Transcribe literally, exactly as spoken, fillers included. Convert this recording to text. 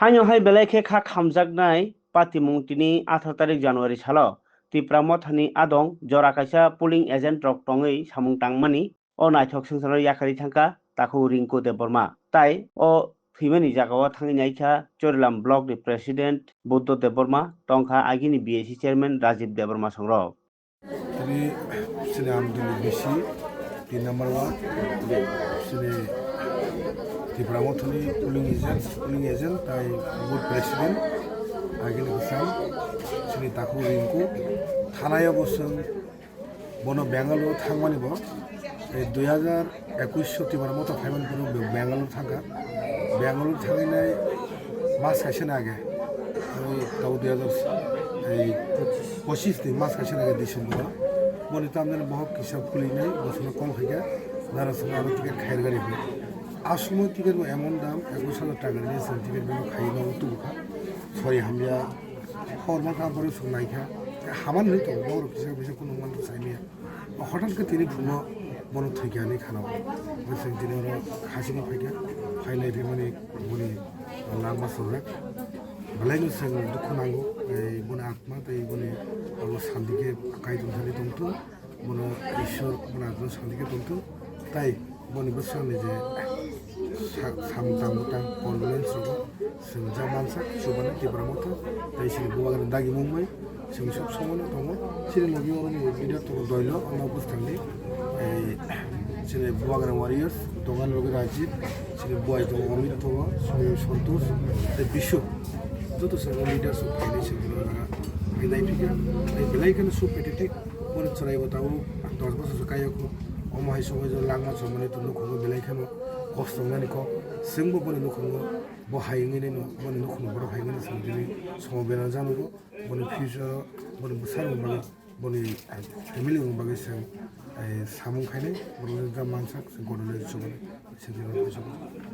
Haino hai belai khe kha khamjaknai patimung tini atharo tarik January salo Tipra Mothani adong jora kaisa polling agent rok tongwi samung tangmani. O naithok swngcharno yakarwi thangkha takhuk Rinku Debbarma. Tai o thwimani jagao thangwi naikha Chorilam Block ni President Buddho Debbarma, tongkha agini B A C Chairman Rajib Debbarma songrok. Tini sini Amduli B C, tin number ward, sini Tipra Mothani polling agent, polling agent, tai booth president, agini bwsang, sini takhuk Rinku, thanai o bo chwng bono Bangalore thangmani bo, eh, dui hajar ekush September moto phaiman phuru Bangalore thangkha. Bangalore thanginai mas kaisa ni age, oi tabo dui hajar, ei, pochis ni mas kaisa ni age December o. Boni tamjani bohok kisa phulinai, bosongno call khaikha, nara songno ano ticket khairgani hwnwi. A somoy ticket bo emon dam, ekush hajar taka ni chwng ticket bono khaiwi nogo tubukha. Sori hamya, hor ma kam pore chwng naikha. Haman hwnwi tongo, bohrok kisa kisa kunu mantra saimaya. Hothat khe tini phungo bono thwikha hinwi khanao. Bwswng tini oro khachigwi phaikha, phainai phimani boni langma chorjak. Belaino chwng dukhu nango, ei boni atma tei boni abo santi khe Kaitor thani tongthung, bono Ishwar boni atma santi khe tongthung. Tai boni bwskango je sa-, samung tang bwtang condolence rogo chwng ja mansak chubani Tipra Motha tei chini bubagrani dagimung bai chwng sob somono tongo. Chini logi oroni leader tongo Doilo, ano bwskangni, ei, chini bubagra warriors tongo, ani logi Rajib, chini buai tongo Amit tongo, chini Santosh tei Bishu. Joto chwng leaders rok phainai chwng bini jaga phai naiphikha. Tei belai kheno sub pathetic. Boni chwrai bo tabuk dos bosor se kaiya kho. Omo hai somoi jo langma chomani to nukhungo belai kheno kosto wngnani kok. Chwngbo boni nukhungo bo hai wngwi nino, boni nukhungo borok hai wngwi chwng tini somo bera janogo. Boni future o, boni bwsarokni bagwi, boni family rokni bagwi chwng, eh, samung khainai, borok jang mansak, chwng kotor le chubani, chwng tini rok chubani.